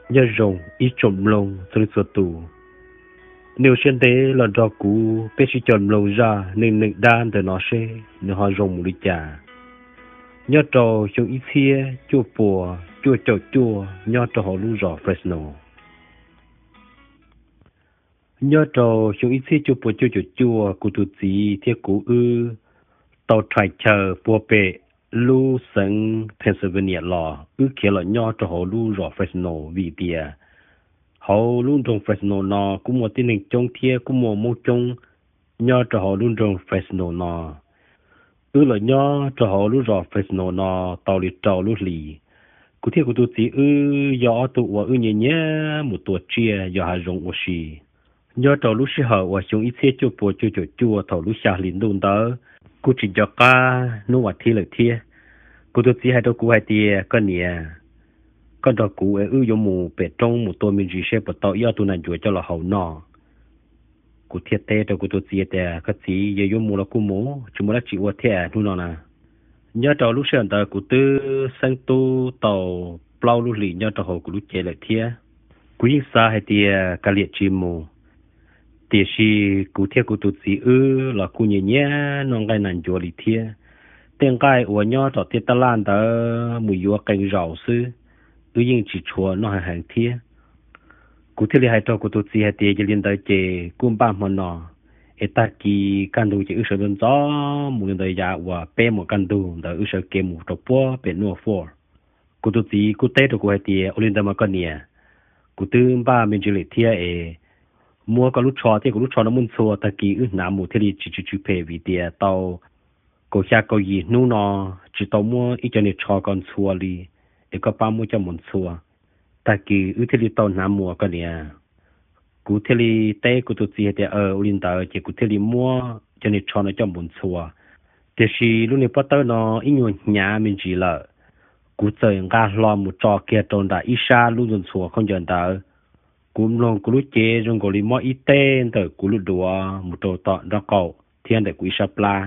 Nyob zoo ib tsoom mloog txhua leej txhua tus, nej ua siab ntev los nrog kuv peb sib cog mloog zaj neeg neeg dab ntawm no seb nws ho zoo mus li cas. Nyob rau xyoo ib txhiab cuaj puas cuaj caum cuaj nyob rau hauv lub zos Fresno. Nyob rau xyoo ib txhiab cuaj puas cuaj caum cuaj, kuv tus txiv thiab kuv wb tau rhais chaw puag pem lub xeev Pennsylvania los, wb khiav los nyob rau hauv lub zos Fresno vim tias hauv lub nroog Fresno no kuj muaj tib neeg coob thiab kuj muaj Hmoob coob nyob rau hauv lub nroog Fresno no. Wb los nyob rau hauv lub zos Fresno no tau li rau lub hlis. Kuv thiab kuv tus txiv wb yog ob tug uas wb nyiam nyiam mus tua tsiaj yos hav zoov ua si. Nyob rau lub sij hawm uas xyoo ib txhiab cuaj puas cuaj caum cuaj thaum lub xya hli ntuj ntawd, kuj tsis nco qab hnub vas thiv lawm thiab. Kuv tus txiv hais rau kuv hais tias, koj niam, koj nrog kuv es wb yuav mus pem roob mus tua me ntsis seb puas tau ib ob tug nas ncuav coj los hau noj. Kuv thiaj teb rau kuv tus txiv tias, koj txiv, yog yuav mus los kuj mus, tsis muaj dab tsi ua thiab hnub no na. Nyob rau lub sij hawm ntawd kuv twb xeeb tub tau plaub lub hlis nyob rau hauv kuv lub cev lawm thiab. Kuv yeej xav hais tias kav liam tsis mus, tiam sis kuv thiab kuv tus txiv wb los kuj nyiam nyiam noj nqaij nas ncuav li thiab. Tej nqaij uas nyob tom tej taj laj ntawd mus yuav qee zaus xwb, wb yeej tsis tshua noj heev heev thiab. Kuv thiaj li hais rau kuv tus txiv hais tias, yog li ntawd ces kuj npaj hmo no, es tag kis kaj ntug ces wb sawv ntxov ntxov mus li ntawd, yav uas peb mus kaj ntug ntawd wb sawv kev mus rau puag pem North Fork. Kuv tus txiv kuj teb rau kuv hais tias, ua li ntawd mas koj niam, kuv twb npaj me ntsis lawm thiab es muab koj lub tsho thiab kuv lub tsho no muab ntxhua, tag kis wb hnav mus thiaj li tsis tsw tsw phem, vim tias tau kaum xya kaum yim hnub no tsis tau muab ib co niag tsho ko ntxhua li, es koj pab muab coj mus ntxhua, tag kis wb thiaj li tau hnav mus koj niam. Kuv thiaj li teb kuv tus txiv hais tias, ua li ntawd ces kuv thiaj li muab cov niag tsho no coj mus ntxhua. Tiam sis lub niag pob tawb no ib nyuag hnyav me ntsis lawm, kuv txawm nqa hlo mus tso kiag rau nram ib sab lub ntxhua khaub ncaws ntawd. Kuv mloog kuv lub cev zoo nkaus li mob ib teg ntawm kuv lub duav mus rau tom nraub qaum thiab ntawm kuv ib sab plab.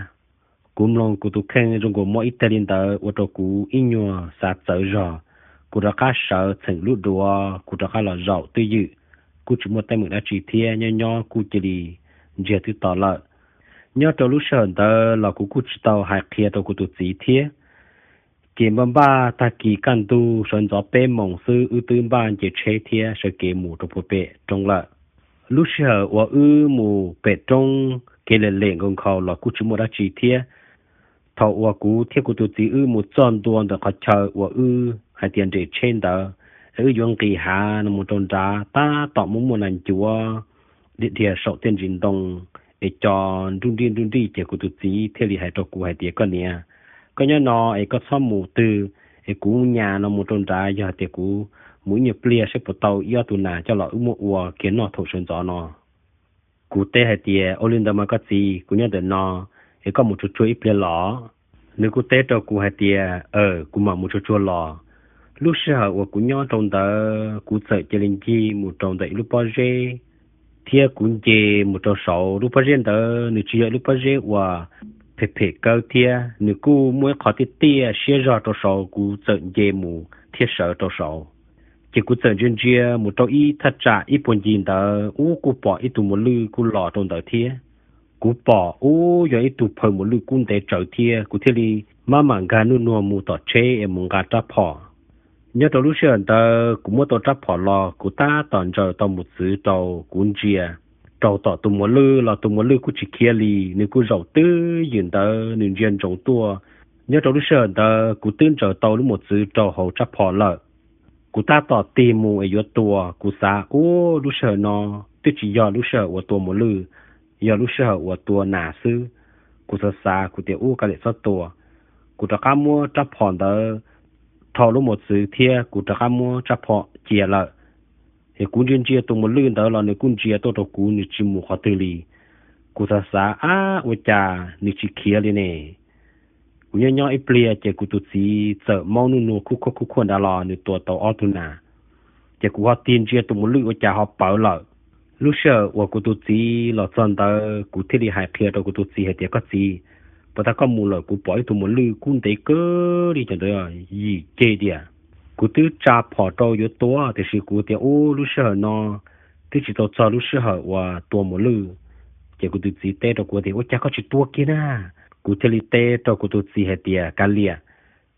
Kuv mloog kuv tus kheej zoo nkaus mob ib teg li ntawd ua rau kuv ib nyuag xav txawv zog. Kuv rov qab sawv txheem lub duav, kuv rov qab los zaum twj ywm, kuj tsis muaj teeb meem dab tsi thiab, nyob nyob kuj cia li ntsiag twb to lawm. Nyob rau lub sij hawm ntawd los kuv kuj tsis tau hais qhia rau kuv tus txiv thiab. Ces npaj npaj tag kis kaj ntug sawv ntxov peb moos xwb wb twb npaj nce tsheb thiab sawv kev mus rau puag pem roob lawm. Lub sij hawm uas wb mus pem roob kev lem lem nkaus nkhaus los kuj tsis muaj dab tsi thiab. Thaum uas kuv thiab kuv tus txiv wb mus txog ntua ntawm qhov chaw uas wb hais tias nres tsheb ntawd, es wb yuav nqis hav no mus rau nrad tab tom muaj muaj nas ncuav dhia dhia saum tej ntsis ntoo es co nruj nrij nruj nrij, ces kuv tus txiv thiaj li hais rau kuv hais tias, koj niam, koj nyob no es koj txhob mus twg, es kuv nyas no mus rau nrad, yog hais tias kuv mus ib nyuag pliag seb puas tau ib ob tug nas coj los wb muab ua kiag noj thaum sawv ntxov no. Kuv teb hais tias, ua li ntawd mas koj txiv, kuv nyob ntawm no, es koj mus tsuag tsuag ib pliag los. Nws kuj teb rau kuv hais tias, aw, kuv mam mus tsuag tsuag los. Lub sij hawm uas kuv nyob rau ntawd kuv txawm cia li ncig mus rau ntawm ib lub pob zeb, thiab kuv nce mus rau saud. Lub pob zeb ntawd nws tsis yog ib lub pob zeb uas phem phem kawg thiab, nws kuj muaj ib qho tiaj tiaj siab zog rau saud, kuv txawm nce mus thiab sawv rau saud. Ces kuv txawm ntsia ntsia mus rau ib thaj tsam ib puag ncig ntawd, ub, kuj pom ib tug muas lwj kuj los rau ntawd thiab. Kuv pom ub yog ib tug phaw muas lwj kub ntev tsawv thiab, kuv thiaj li maj mam nkag nuj nuag mus tom tsheb es mus nqa rab phom. Nyob rau lub sij hawm ntawd kuv muab tau rab phom los kuv tab tom ntsaws tau mus txwv rau, kuv ntsia rau tom tus muas lwj los tus muas lwj kuj tsis khiav li, nws kuj zaum twj ywm ntawd nws ntsia ntsoov tuaj. Nyob rau lub sij hawm ntawd kuv twb ntsaws tau lub mos txwv rau hauv rab phom lawm. Kuv tab tom tig mus es yuav tua, kuv xav, ub, lub sij hawm no twb tsis yog lub sij hawm uas tua muas lwj, yog lub sij hawm uas tua nas xwb. Kuv xav xav kuv tias, ub, kav liam txhob tua. Kuv rov qab muab rab phom ntawd rho lub mos txwv thiab kuv rov qab muab rab phom cia lawm. Es kuv ntsia ntsia tus muas lwj ntawd los nws kuj ntsia tuaj rau kuv, nws tsis mus qhov twg li. Kuv xav xav, ab, ua cas nws tsis khiav li ne? Kuv nyob nyob ib pliag ces kuv tus txiv txawm maub nuj nuag khuj khuaj khuj khuaj nrad los nws tua tau ob tug nas. Ces kuv ho tig ntsia tus muas lwj ua cas ho pawv lawm. Lub sij hawm uas kuv tus txiv los txog ntawd kuv thiaj li hais qhia rau kuv tus txiv hais tias, koj txiv, puag ta koj mus lawm kuv pom ib tug muas lwj kub ntev kawg li, cov ntawd yim ceg tiag. Kuv twb tsa phom rau yuav tua, tiam sis kuv tias ub, lub sij hawm no twb tsis tau txog lub sij hawm uas tua mos lwj. Ces kuv tus txiv teb rau kuv tias ua cas koj tsis tua kiag na? Kuv thiaj li teb rau kuv tus txiv hais tias kav liam,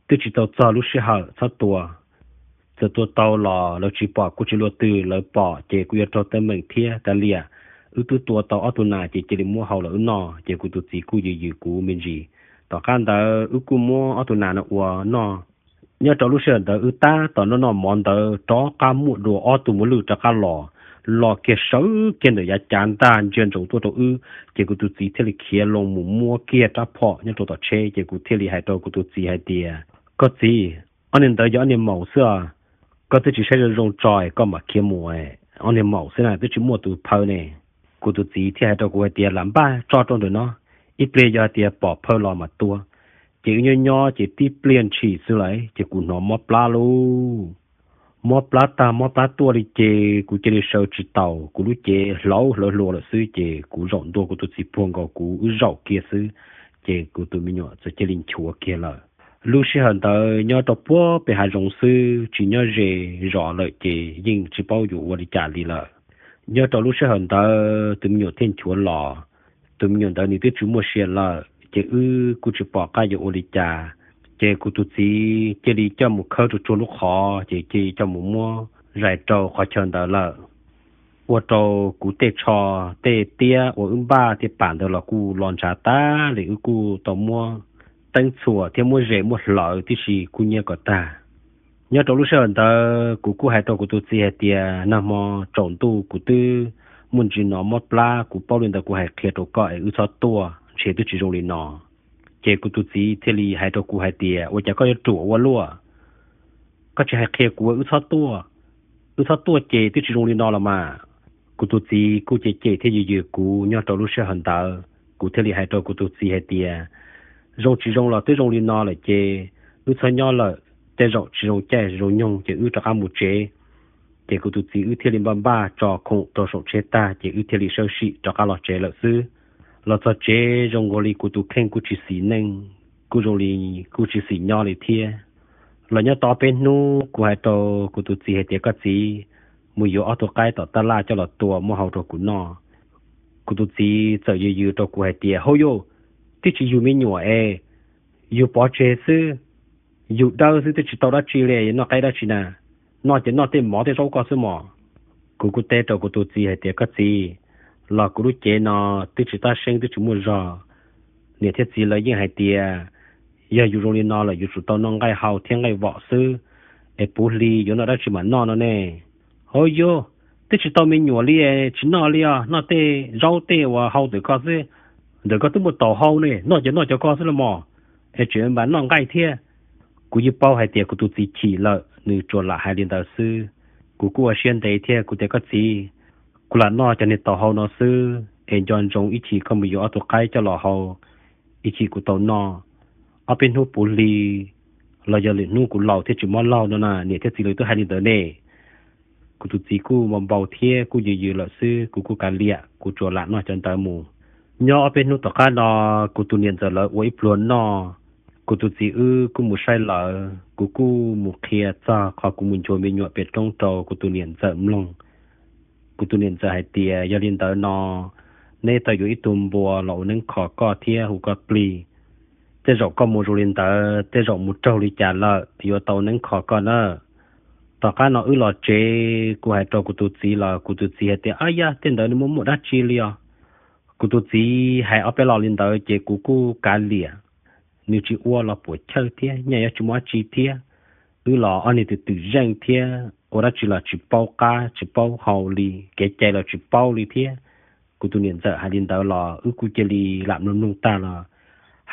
twb tsis tau txog lub sij hawm, txhob tua. Txawm tua tau los lawv tsis pom kuj tsis luaj twg, lawv pom ces kuj yuav raug teeb meem thiab. Kav liam, wb twb tua tau ob tug nas ces cia li muab hau los wb noj. Ces kuv tus txiv kuj yws yws kuv me ntsis. Tom qab ntawd wb kuj muab ob tug nas no ua noj. Nyob rau lub sij hawm ntawd wb tab tom noj noj mov ntawd rov qab muaj dua ob tug mos lwj rov qab los, los kiag sawv kiag ntawm yav cav ntag ntsia ntsoov tuaj rau wb. Ces kuv tus txiv thiaj li khiav loo mus muab kiag rab phom nyob rau tom tsheb. Ces kuv thiaj li hais rau kuv tus txiv hais tias koj txiv, ob niag ntawd yog ob niag maum xwb os, koj twb tsis saib zoo zoo tso koj mam khiav mus, ob niag maum xwb na, twb tsis muaj tus phaw ne. Kuv tus txiv thiaj hais rau kuv hais tias lam npaj tso rau ntawm no, ib pliag yog hais tias pom phaw los mam tua. Ces wb nyob nyob ces tib pliag ntshis xwb lawm ces kuv hnov mob plab lauj. Mob plab tag mob plab tuaj li ces kuv cia li sawv tsis taus, kuv lub cev hlauv hlawv hluas lawm xwb ces kuv zaum ntua kuv tus txiv puag nkaus kuv wb zaum kiag xwb, ces kuv tus me nyuam txawm cia li nchuav kiag lawm. Lub sij hawm ntawd nyob rau puag pem hav zoov xwb tsis nyob ze zos lawm ces yeej tsis paub yuav ua li cas li lawm. Nyob rau lub sij hawm ntawd tus me nyuam thiaj nchuav los. Tus me nyuam ntawd nws twb tsis muaj sia lawm ces wb kuj tsis pom qab yuav ua li cas. Ces kuv tus txiv cia li coj mus khawb rau tsuag lub qhov ces cia li coj mus muab zais rau qhov chaw ntawd lawm. Ua rau kuv tej tsho, tej tiab uas wb npaj tej pam ntawd los kuj los ntshav tag li, wb kuj tau muab teeb txhuam thiab muab zes muab hlawv tib si kuj nyiab kom tag. Nyob rau lub sij hawm ntawd kuv kuj hais rau kuv tus txiv hais tias nag hmo tsaus ntuj kuv twb muaj ntsis hnov mob plab, kuv paub li ntawd kuv hais qhia rau koj es wb txhob tuaj, ntshe twb tsis zoo li no. Ces kuv tus txiv thiaj li hais rau kuv hais tias ua cas koj yuav ruam ua luaj, koj tsis hais qhia kuv wb txhob tuaj, wb txhob tuaj ces twb tsis zoo li no los mas. Kuv tus txiv kuj cem cem thiab yws yws kuv nyob rau lub sij hawm ntawd. Kuv thiaj li hais rau kuv tus txiv hais tias zoo tsis zoo los twb zoo li no lawm ces wb txhob nyob lawm, tej zaum tsis zoo caij zoo nyoog ces wb rov qab mus tsev. Ces kuv tus txiv wb thiaj li npaj npaj tso khoom rau saum tsheb tag ces wb thiaj li sawb sim rov qab los tsev lawm xwb. Los txog tsev zoo nkaus li kuv tus kheej kuj tsis xis neej, kuj zoo li kuj tsis xis nyob li thiab. Los nyob tau peb hnub kuv hais rau kuv tus txiv hais tias koj txiv, mus yuav ob tug qaib tom tab laj coj los tua muab hau rau kuv noj. Kuv tus txiv txawm yws yws rau kuv hais tias hauj yus, twb tsis yug me nyuam es yus pov tseg xwb, yus dawb xwb twb tsis tau dab tsi li, noj qaib dab tsi na, noj ces noj tej mov tej zaub koj xwb mos. Kuv kuj teb rau kuv tus txiv hais tias koj txiv, los kuv lub cev no twb tsis tab seeb twb tsis muaj zog. Niam thiab txiv lawv yeej hais tias yog yus zoo li no lawm yuav tsum tau noj nqaij hau thiab nqaij vom xwb, es puv hli yuav noj dab tsi mam noj no ne. Hauj yus, twb tsis tau me nyuam li, tsis noj li os, noj tej zaub tej uas hau ntawm koj xwb, ntawm koj twb muaj taub hau ne, noj ces noj cov koj xwb los mos, es tseem npam noj nqaij thiab. Kuv yeej paub hais tias kuv tus txiv chim lawm, nws tsuas lam hais li ntawd xwb. Kuv kuj ua siab ntev thiab kuv tias koj txiv, kuv lam noj cov niag taub hau no xwb es nco ntsoov ib chim koj mus yuav ob tug qaib coj los hau, ib chim kuv tau noj. Ob peb hnub puv hli los yog lwm hnub kuv laus thiab tsis mob laug no na, niam thiab txiv lawv twb hais li ntawd ne. Kuv tus txiv kuj npau npau thiab kuj yws yws lawm xwb, kuv kuj kav liam, kuv tsuas lam noj cov ntawd mus. Nyob ob peb hnub tom qab no, kuv tus niam ntxawm lawv ua ib pluag noj, kuv tus txiv wb kuj mus saib lawv, kuv kuj mus qhia txog qhov kuv mus nchuav me nyuam pem roob rau kuv tus niam ntxawm mloog. Kuv tus niam ntxawm hais tias yog li ntawd no, neb tau yuav ib tug npua los ua neeb kho koj thiab hu koj plig. Tej zaum koj mus zoo li ntawd tej zaum mus raug li cas lawm yuav tau neeb kho koj na. Tom qab no wb los tsev, kuv hais rau kuv tus txiv los kuv tus txiv hais tias ab yaj, tej ntawd nws muaj muaj dab tsi li os. Kuv tus txiv hais ob peb lo li ntawd ces kuv kuj kav liam, nws tsis ua los puas chawj thiab, nyaj yuav tsis muaj dab tsi thiab. Wb los ob niag twm twm zeej thiab, ua dab tsi los tsis paub qab tsis paub hau li, kev cai los tsis paub li thiab. Kuv tus niam ntxawm hais li ntawd los wb kuj cia li lam mloog mloog tag los,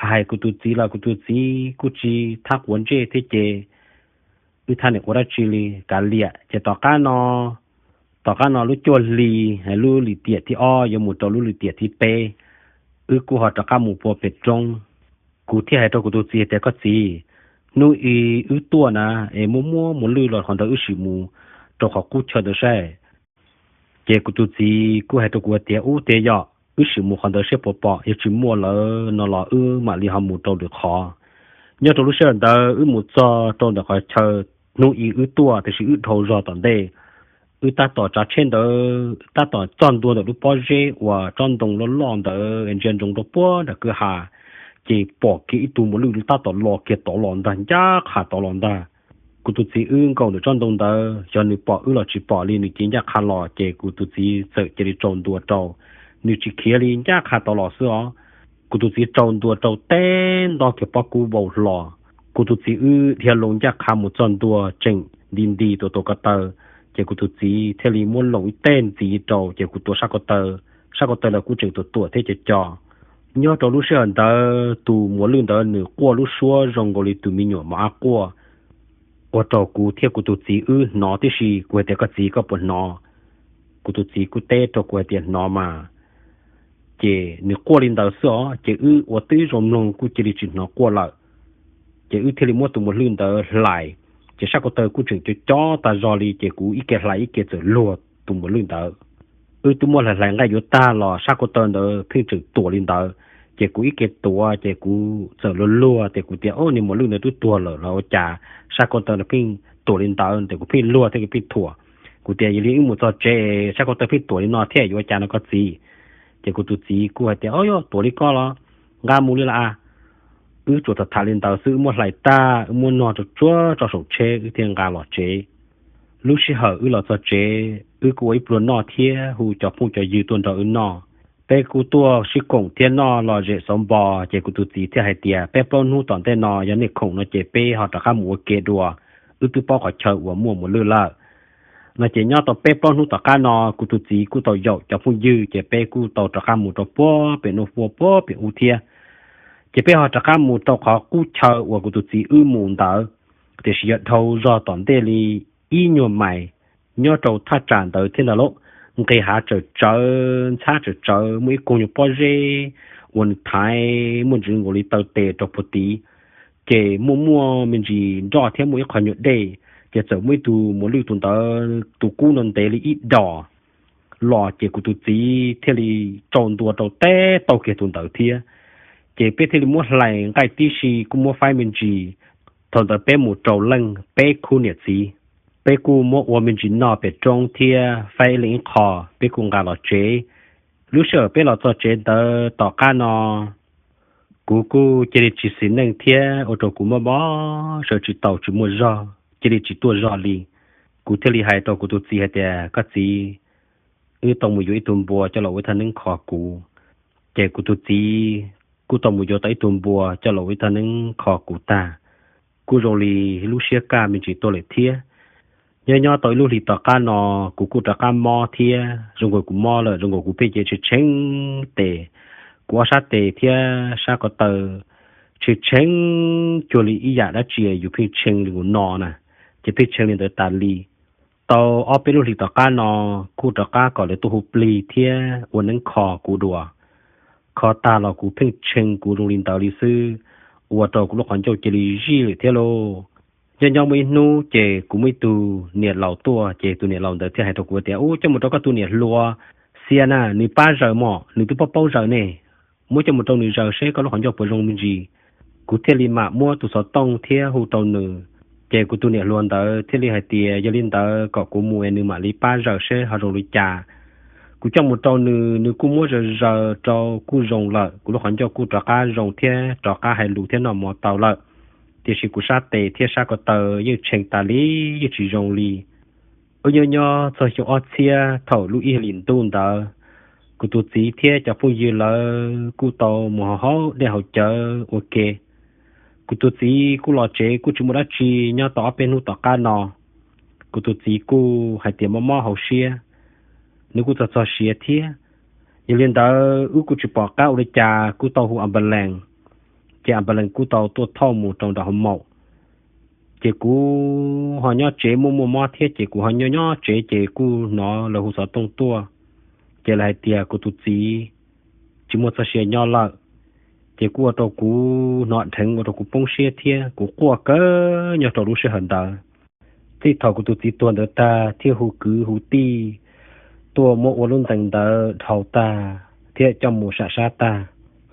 hais kuv tus txiv los kuv tus txiv kuj tsis thab quav ntsej thiab ces wb thab niam ua dab tsi li, kav liam. Ces tom qab no, tom qab no lub cuaj hli, lub lim tiam thib ob yuav mus rau lub lim tiam thib peb, wb kuj ho rov qab mus pua pem roob. Kuv thiaj hais rau kuv tus txiv hais tias koj txiv, hnub i wb tuaj na, es muaj muaj mos lwj los qhov ntawd wb sim mus rau qhov qub chaw ntawd saib. Ces kuv tus txiv kuj hais rau kuv hais tias ub, tiag yog wb sim mus qhov ntawd saib puas pom, yog tsis muaj lawm no los wb mam li ho mus rau lwm qhov. Nyob rau lub sij hawm ntawd wb mus txog rau ntawm qhov chaw hnub ib wb tuaj, tiam sis wb dhau zog tom ntej. Wb tab tom tsav tsheb ntawd tab tom txog ntua ntawm lub pob zeb uas tsob ntoo loj loj ntawd ntsia ntsoov rau puag nram kwj ha, ces pom kiag ib tug muas lwj tab tom los kiag tod los ntag, ncaj qha tod los ntag. Kuv tus txiv wb nkaum ntawm tsob ntoo ntawd, xyov nws pom wb los tsis pom li, nws cia li ncaj qha los, ces kuv tus txiv txawm cia li tsaus ntua rau. Nws tsis khiav li, ncaj qha tod los xwb os. Kuv tus txiv tsaus ntua rau teb ntog kiag pob kub vau hlo. Kuv tus txiv wb dhia loo ncaj qha mus txog ntua tseem nti nti tuam tuam ko taw, ces kuv tus txiv thiaj li muab loos ib teg ntxiv rau, ces kuv tuav sab ko taw, sab ko taw los kuj tseem tuam tuam thiab co co. Nyob rau lub sij hawm ntawd tus muas lwj ntawd nws quaj lub suab zoo nkaus li tus me nyuam mos ab quaj, ua rau kuv thiab kuv tus txiv wb hnov tib si. Kuv hais tias, koj txiv, koj puas hnov? Kuv tus txiv kuj teb rau kuv hais tias, hnov mas. Ces nws quaj li ntawd xwb os, ces wb ua tib zoo mloog kuj cia li tsis hnov quaj lawm. Ces wb thiaj li muab tus muas lwj ntawd hlais, ces sab ko taw kuj tseem co co tag zog li, ces kuv ib ke hlais ib ke txawm luag tus muas lwj ntawd. Wb twb muab hlais hlais nqaij yuav tag los sab ko taw ntawd pheej tseem tuam li ntawd, ces kuv ib ke tuav ces kuv txawm luag luag, ces kuv tias, o, niag muas lwj ntawd twb tuag lawm los ua cas sab ko taw pheej tuam li ntawd, ces kuv pheej luag thiab kuv pheej thuam. Kuv tias, yog li wb mus txog tsev sab ko taw pheej tuam li no thiab yuav ua cas no koj txiv? Ces kuv tus txiv kuj hais tias, o, yog tuam li koj los nqa mus li las. Wb tsuas tham tham li ntawd xwb, wb muab hlais tag, wb muab nog rau tsuag tso saum tsheb, wb thiaj nqa los tsev. Lub sij hawm wb los txog tsev, wb kuj ua ib pluag noj thiab hu cov phooj cov ywg tuaj nrog wb noj. Peb kuj tuaj sib koom thiab noj lom zem xauv npo, ces kuv tus txiv thiaj hais tias, peb plaub hnub tom ntej no yog nej khoom no ces peb ho rov qab mus ua ke dua, wb twb paub qhov chaw uas muaj muas lwj lawm. No ces nyob tau peb plaub hnub tom qab no, kuv tus txiv kuj tau yaum cov phooj ywg, ces peb kuj tau rov qab mus rau puag pem nuj huaj puag pem ub thiab. Ces peb ho rov qab mus rau qhov qub chaw uas kuv tus txiv wb mus ntawd, tiam sis yog dhau zog tom ntej li ib nyuag mais nyob rau thaj tsam ntawd thiab ntag lauj. Nqis hav tsawm tsawv, ntxhab tsawm tsawv, muaj ib koog nyuag pob zeb uas nws thaiv muaj ntsis nkaus li taw tes rau puag tid. Ces muaj muaj me ntsis nroj thiab muaj ib qho nyuag dej, ces txawm muaj ib tug muas lwj tus ntawd tus kub no ntev li ib dos los, ces kuv tus txiv thiaj li tsaus ntua rau teb tau kiag tus ntawd thiab. Ces peb thiaj li muab hlais nqaij tib si, kuj muab faib me ntsis. Thaum ntawd peb mus rau leej peb khub niam txiv, peb kuj muab ua me ntsis noj pem roob thiab faib ib leeg ib qho, peb kuj nqa los tsev. Lub sij hawm peb los txog tsev ntawd tom qab no, kuv kuj cia li tsis xis neej thiab ua rau kuv mob mob sawv tsis tau, tsis muaj zog, cia li tsis tuaj zog li. Kuv thiaj li hais rau kuv tus txiv hais tias, koj txiv, wb tau mus yuav ib tug npua coj los ua ib thaj neeb kho kuv. Ces kuv tus txiv kuj tau mus yuav tau ib tug npua coj los ua ib thaj neeb kho kuv tag, kuj zoo li lub siab kaj me ntsis tuaj lawm thiab. Nyob nyob tau ib lub hlis tom qab no, kuv kuj rov qab mob thiab, zoo nkaus kuv mob lawm, zoo nkaus kuv pheej cev tshee tshee tes, kuv ob sab tes thiab sab ko taw tshee tshee cuag li ib yam dab tsi yus pheej tshee li nkaus no na, ces pheej tshee li ntawd tas li. Tau ob peb lub hlis tom qab no, kuj rov qab kom lawv tuaj hu plig thiab ua neeb kho kuv dua. Kho tag los kuv pheej tshee kuv zoo li ntawd li xwb, ua rau kuv lub qhov ncauj cia li zij lawm thiab lauj. Nyob nyob muaj ib hnub ces kuv muaj ib tug niam laus tuaj, ces tus niam laus ntawd thiaj hais rau kuv tias, ub, coj mus rau koj tus niam hluas Xia na, nws pab zaws mog, nws twb paub paub zaws ne. Muab coj mus rau nws zaws seb koj lub qhov ncauj puas zoo me ntsis. Kuv thiaj li mam muab tus xov tooj thiab hu rau nws. Ces kuv tus niam hluas ntawd thiaj li hais tias, yog li ntawd kom kuv mus es nws mam li pab zaws seb ho zoo li cas. Kuv coj mus rau nws, nws kuj muab zaws zaws rau kuj zoo lawm, kuv lub qhov ncauj kuj rov qab zoo thiab rov qab hais lus thiab noj mov tau lawm. Tiam sis kuv sab tes thiab sab ko taw yeej tshee tas li, yeej tsis zoo li. Wb nyob nyob txog xyoo ob txhiab thaum lub ib hlis ntuj ntawd, kuv tus txiv thiab cov phooj ywg lawv kuj tau mus haus haus dej haus cawv ua ke. Kuv tus txiv kuj los tsev kuj tsis muaj dab tsi. Nyob tau ob peb hnub tom qab no, kuv tus txiv kuj hais tias mob mob hauv siab, nws kuj txog txog siav thiab. Yog li ntawd wb kuj tsis pom qab ua li cas, kuj tau hu ambulance, ces ambulance kuj tau tuaj thauj mus rau nram hoo maum. Ces kuv ho nyob tsev muaj muaj mob thiab, ces kuv ho nyob nyob tsev, ces kuj hnov lawv hu xov tooj tuaj, ces lawv hais tias kuv tus txiv tsis muaj txoj sia nyob lawm. Ces kuj ua rau kuv hnov dheev, ua rau kuv poob siab thiab kuv quaj kawg nyob rau lub sij hawm ntawd. Txij thaum kuv tus txiv tuag ntawd tag thiaj hu kwv hu tij tuaj muab ua lub ntees ntawd dhau tag thiab coj mus sam sab tag.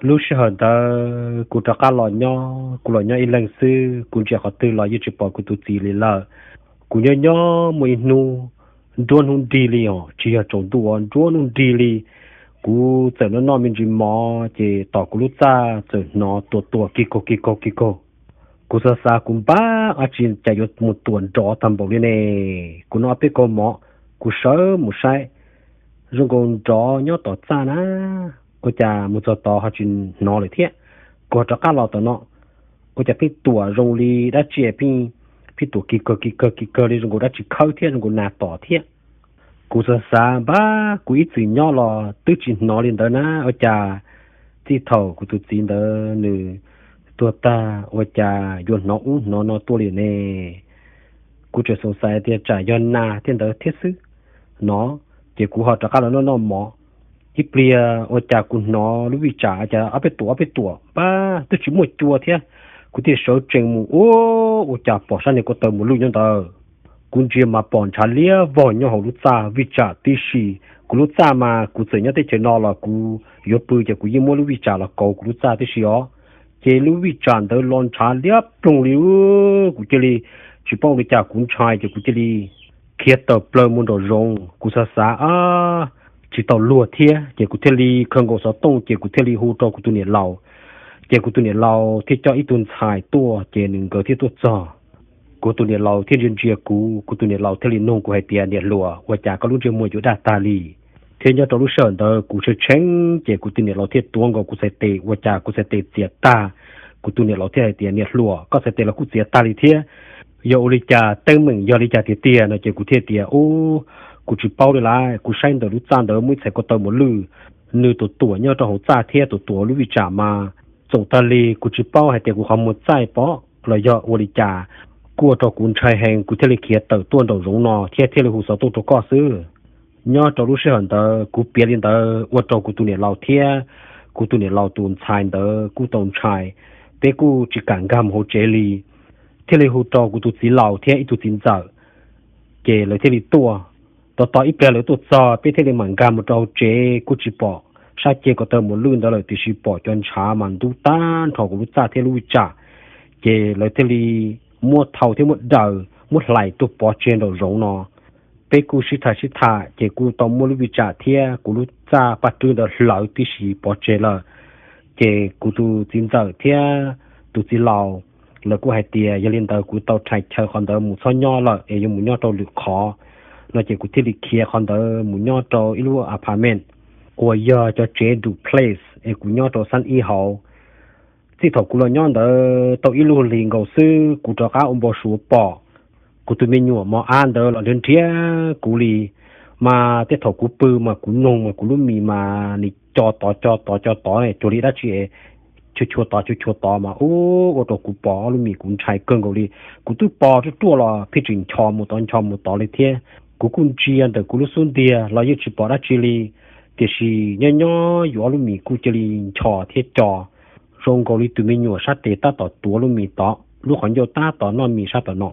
Lub sij hawm ntawd kuv rov qab los nyob, kuv los nyob ib leeg xwb, kuv ntsia qhov twg los yeej tsis pom kuv tus txiv li lawm. Kuv nyob nyob muaj ib hnub, nruab hnub nrig li os, tsis yog tsaus ntuj, nruab hnub nrig li, kuv txawm noj noj me ntsis mov ces tom kuv lub txaj txawm hnov tua tua ki kaug ki kaug ki kaug. Kuv xav xav kuv npab ab tsi cas yuav mus tuam nrov tag npaum li ne. Kuv noj ob peb kaug mov, kuv sawv mus saib, zoo nkaus nrov nyob tom txaj na, ua cas mus txog tod ho tsis hnov lawm thiab. Kuv ho rov qab los tom no, ua cas pheej tuam zoo li dab tsi, pheej, pheej tuam ki kawg ki kawg ki kawg li, zoo nkaus dab tsi khawb thiab zoo nkaus nas tom thiab. Kuv xav xav npab kuv ib txwm nyob los twb tsis hnov li ntawd na, ua cas txij thaum kuv tus txiv ntawd nws tuag tag ua cas yuav hnov ub hnov no tuaj li ne. Kuv tseem xav xav tias tsam yog nas thiab ntawd thiab xwb no, ces kuv ho rov qab los noj noj mov. Ib pliag ua cas kuv hnov lub vij tsam cas ob peb tuam ob peb tuam npab twb tsis muaj cua thiab. Kuv thiaj sawv tsees mus ua, ua cas pom sab niag ko taw mus lwj nyob ntawd. Kuv ntsia mas pom ntshav liab vog nyob hauv lub txaj vij tsam tib si. Kuv lub txaj mas kuv txawm nyob teb chaws no los kuv yuav pw ces kuv yeej muab lub vij tsam los kauv kuv lub txaj tib si os. Ces lub vij tsam ntawd los ntshav liab ploog li, kuv cia li tsis paub li cas kuv ntshai ces kuv cia li khiav tawm plaws mus nraum zoov. Kuv xav xav tsis tau luag thiab ces kuv thiaj li khaws nkaus xov tooj ces kuv thiaj li hu rau kuv tus niam laus. Ces kuv tus niam laus thiaj coj ib tug ntxhais tuaj ces nws nkawd thiaj tuaj txog. Kuv tus niam laus thiaj ntsia ntsia kuv, kuv tus niam laus thiaj li nug kuv hais tias, niam hluas, ua cas koj lub ntsej muag yuav daj tag li? Thiab nyob rau lub sij hawm ntawd kuv tshee tshee ces kuv tus niam laus thiaj tuav nkaus kuv txhais tes, ua cas kuv txhais tes txias tag. Kuv tus niam laus thiaj hais tias, niam hluas, koj txhais tes los kuj txias tag li thiab, yog ua li cas, teeb meem yog li cas tiag tiag no? Ces kuv thiaj tias, ub, kuv tsis paub li lawm, kuv saib ntawm lub txaj ntawd muaj ib txhais ko taw mus lwj, nws tuam tuam nyob rau hauv txaj thiab tuam tuam lub vij tsam mas txoom tag li, kuv tsis paub hais tias kuv qhov muag txaij pom los yog ua li cas. Kuj ua rau kuv ntshai heev, kuv thiaj li khiav tawm tuaj nraum zoov no thiab thiaj li hu xov tooj rau koj xwb. Nyob rau lub sij hawm ntawd kuv piav li ntawd ua rau kuv tus niam laus thiab kuv tus niam laus tus ntxhais ntawd kuj tau ntshai, peb kuj tsis kam nkag mus hauv tsev li, thiaj li hu rau kuv tus txiv laus thiab ib tug txiv ntxawm, ces lawv thiaj li tuaj. Tos tos ib pliag lawv tuaj txog peb thiaj li mam nkag mus rau hauv tsev, kuj tsis pom sab ceg ko taw mus lwj ntawd lawm tiam sis pom cov ntshav mas ntub tag nrho kuv lub txaj thiab lub vij tsam. Ces lawv thiaj li muab thau thiab muab daws muab hlais tuaj pov tseg nraum zoov no. Peb kuj sib tham sib tham ces kuj tau muab lub vij tsam thiab kuv lub txaj paj rwb ntawd hlawv tib si pov tseg lawm. Ces kuv tus txiv ntxawm thiab tus txiv laus lawv kuj hais tias yog li ntawd kuv tau rhais chaw qhov ntawd mus txhob nyob lawm es yuav mus nyob rau lwm qhov no, ces kuv thiaj li khiav qhov ntawd mus nyob rau ib lub apartment uas yog cov tsev duplex es kuv nyob rau xab ib hauv. Txij thaum kuv los nyob ntawd tau ib lub hlis nkaus xwb kuv rov qab ua npau suav pom kuv tus me nyuam mos ab ntawd los nrhiav nrhiav kuv li, mas tej thaum kuv pw mas kuv mloog mas kuv lub mis mas nws co tod co tod co tod cuag li dab tsi chua chua tod chua chua tod mas ua rau kuv pom ob lub mis kuv ntshai kawg nkaus li. Kuv twb pos ruaj ruaj los pheej tseem nchos mus tod nchos mus tod li thiab. Kuv kuj ntsia ntawm kuv lub xub ntiag los yeej tsis pom dab tsi li, tiam sis nyob nyob yus ob lub mis kuj cia li nchos thiab co, zoo nkaus li tus me nyuam sab tes tab tom tuav lub mis tod, lub qhov ncauj tab tom noj mis sab tom no.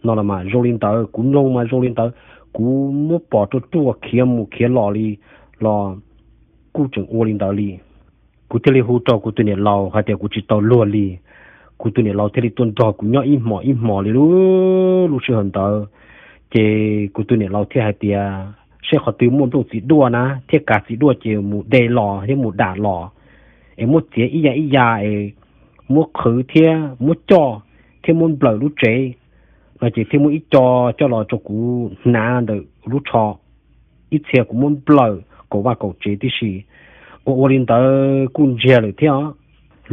No los mas zoo li ntawd, kuv mloog mas zoo li ntawd, kuv muab pos ruaj ruaj khiav mus khiav los li los kuj tseem ua li ntawd li. Kuv thiaj li hu rau kuv tus niam laus hais tias kuv tsis tau luag li. Kuv tus niam laus thiaj li tuaj nrog kuv nyob ib hmos ib hmos li lub, lub sij hawm ntawd. Ces kuv tus niam laus thiaj hais tias seb qhov twg muaj nplooj txiv duaj na thiab kav txiv duaj ces mus de los thiab mus dam los, es muab txiav ib ya ib ya es muab qhwv thiab muab coj thiab muab nplawm lub tsev no, ces thiaj muab ib co coj los rau kuv hnav ntawm lub tsho ib txhia kuv muab nplawm kaum vaj kaum tsev tib si. Ua ua li ntawd kuj ntsiag lawm thiab,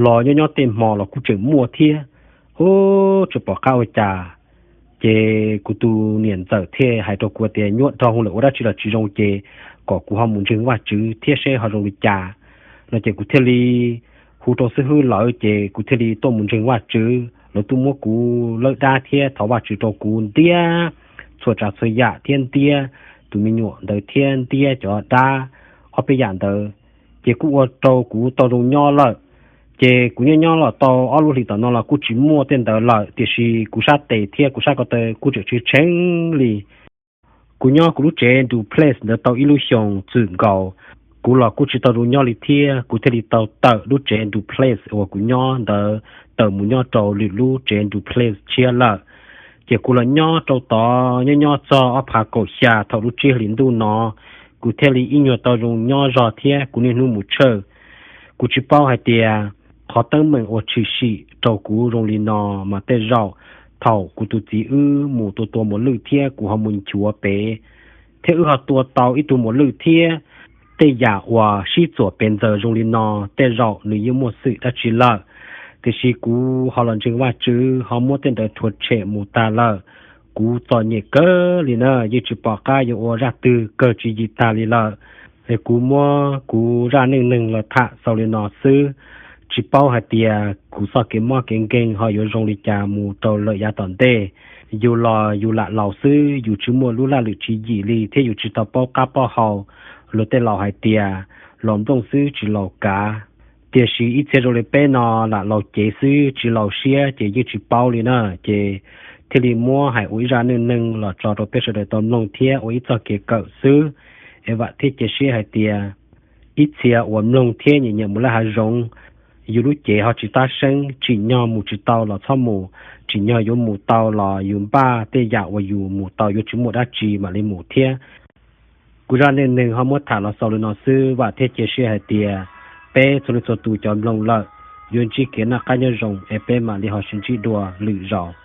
los nyob nyob tej hmo los kuj tseem muaj thiab. Ub, tsis pom qab ua cas, ces kuv tus niam ntxawm thiaj hais rau kuv tias nyuaj dhau hwv lawm, ua dab tsi los tsis zoo, ces kom kuv ho mus ntseeg Vajtswv thiab seb ho zoo li cas no, ces kuv thiaj li hu rau xib hwb lawv, ces kuv thiaj li tuaj mus ntseeg Vajtswv. Lawv tuaj muab kuv lawb dab thiab thov Vajtswv rau kuv ntiab txhua tsav txhua yam thiab ntiab tus me nyuam ntawd thiab ntiab cov dab ob peb yam ntawd, ces kuj ua rau kuv tau zoo nyob lawm. Ces kuv nyob nyob los tau ob lub hlis tom no los kuj tsis muaj tej ntawd lawm, tiam sis kuv sab tes thiab kuv sab ko taw kuj tseem tshee tshee li. Kuv nyob kuv lub tsev duplex ntawd tau ib lub xyoos txwm nkaus, Kuv los kuj tsis tau zoo nyob li thiab, kuv thiaj li tau tawm lub tsev duplex uas kuv nyob ntawd tawm mus nyob rau lwm lub tsev duplex tshiab lawm. Ces kuv los nyob rau tod nyob nyob txog ob phav kaum xya thaum lub tsib hlis ntuj no, kuv thiaj li ib nyuag tau zoo nyob zog thiab kuv niaj hnub mus church. Kuv tsis paub hais tias qhov teeb meem uas tshwm sim rau kuv zoo li no mas tej zaum thaum kuv tus txiv wb mus tua tua mos lwj thiab kuv ho mus nchuav pem, thiab wb ho tua tau ib tug mos lwj thiab, tej yam uas sib txuam pem ntxaws zoo li no, tej zaum nws yeej muaj xwm dab tsi lawm. Tiam sis kuv ho los ntseeg Vajtswv ho muab tej ntawd rhuav tshem mus tag lawm. Kuv txom nyem kawg li na, yeej tsis pom qab yuav ua zaj twg kawg tsis yim tag li lawm. Es kuv muab kuv zaj neej neeg los tham xaus li no xwb. Tsis paub hais tias kuv txoj kev mob kev nkeeg ho yuav zoo li cas mus rau lawm yav tom ntej. Yus los yus lam laus xwb, yus tsis muaj lub laj lwm tswv yim li thiab yus tsis tau paub qab paub hau. Luag tej laus hais tias laus nplooj xwb tsis laus kav. Tiam sis ib txhia zoo li peb no lam laus cev xwb tsis laus siab ces yeej tsis paub li na. Ces thiaj li muab hais ua ib zaj neej neeg los tso rau peb sawv daws tau mloog thiab ua ib txoj kev kawm xwb. Es vam thiab cia siab hais tias ib txhia uas mloog thiab nyiam nyiam mus laj hav zoov, yus lub cev ho tsis tab seeb, tsim nyog mus tsis tau los txhob mus, tsim nyog yuav mus tau los yus npaj tej yam uas yus mus tau yuav tsis muaj dab tsi mam li mus thiab. Kuv zaj neej neeg ho muab tham los xaus li no xwb, vam thiab cia siab hais tias peb txhua leej txhua tus cov mloog lawm yuav ntsib kev noj qab nyob zoo es peb mam li ho sib ntsib dua lwm zaus.